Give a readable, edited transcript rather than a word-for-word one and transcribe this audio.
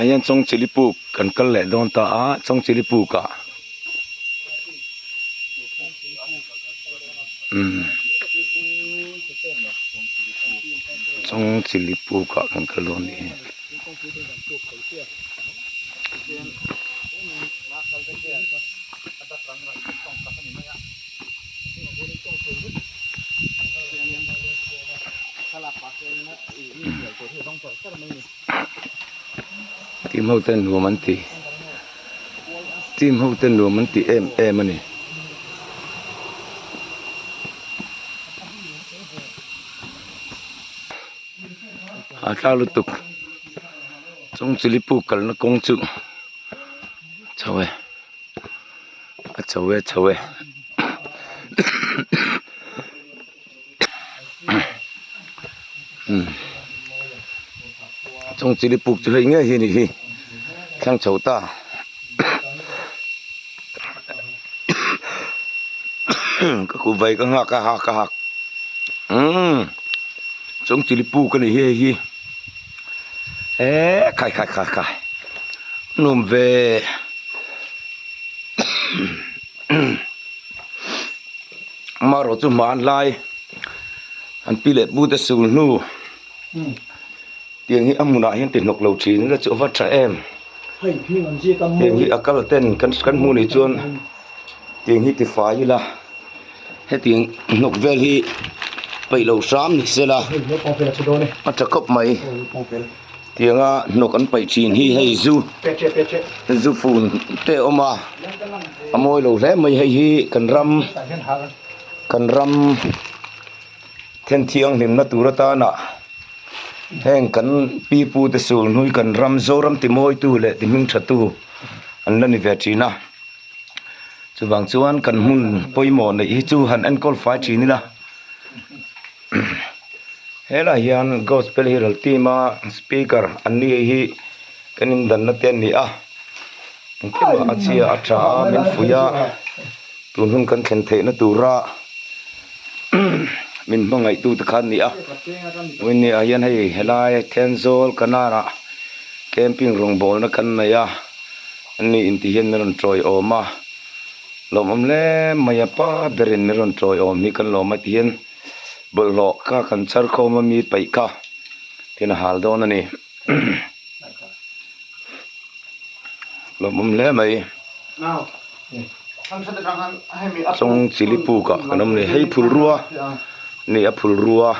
Tunah hian Chawngchilhi puk kan kal leh dawn ta a, Chawngchilhi pukah umm Chawngchilhi pukah kan kal dawn a ni. Team ho ten nuam an ti team ho ten nuam an ti em em a ni. A tla lutuk chung chili puk kalna kawng chu chho e a chho e a chho e. Chung chili puk chu hei ngei hi a ni hi thleng chho ta ka kut vai ka nghak a hak a hak umm chung chili puk a ni hi hei hi eee khai khai khai khai nuam ve. Amaherawh chu hmanlai an pi leh pu te sul hnu tiang hi a hmunah hian ti hnawk lo thin ila chu a va tha em tiang hi a kal ten kan kan hmuh nih chuan tiang hi ti fai ila hetiang hnawk vel hi peih loh hram ni sela a tha khawp mai. Tianga hnawk an paih thin hi hei zu zu fun te a awm a a mawi lo hle mai hei hi kan ram kan ram then thianghlimna tur atana heng kan pi pu te sul hnui kan ram Zoram ti mawi tu leh ti hming tha tu an la ni ve thin a chuvang chuan kan hmun pawimawh neih hi chu han enkawl fai thin ila. Helai hian gospel hero team a speaker an ni hi kan in danna te an ni a engkim ah a chhia a tha a min fuih a tun hun kan thlen theih na tura min hmangaih tu te kha an ni a vawiin ah hian hei helai Thenzawl Kanan ah camping rawngbawlna kan nei a an ni in tih hian min rawn tawiawm a lawmawm hle mai a pa berin min rawn tawiawm hi kan lawm a ti hian. Bawlhhlawh kha kan char khawm a mi paih kha tin a hal dawn a ni lawmawm hle mai chawng chili puk ah kan awm a ni hei phul rua a ni a phul rua.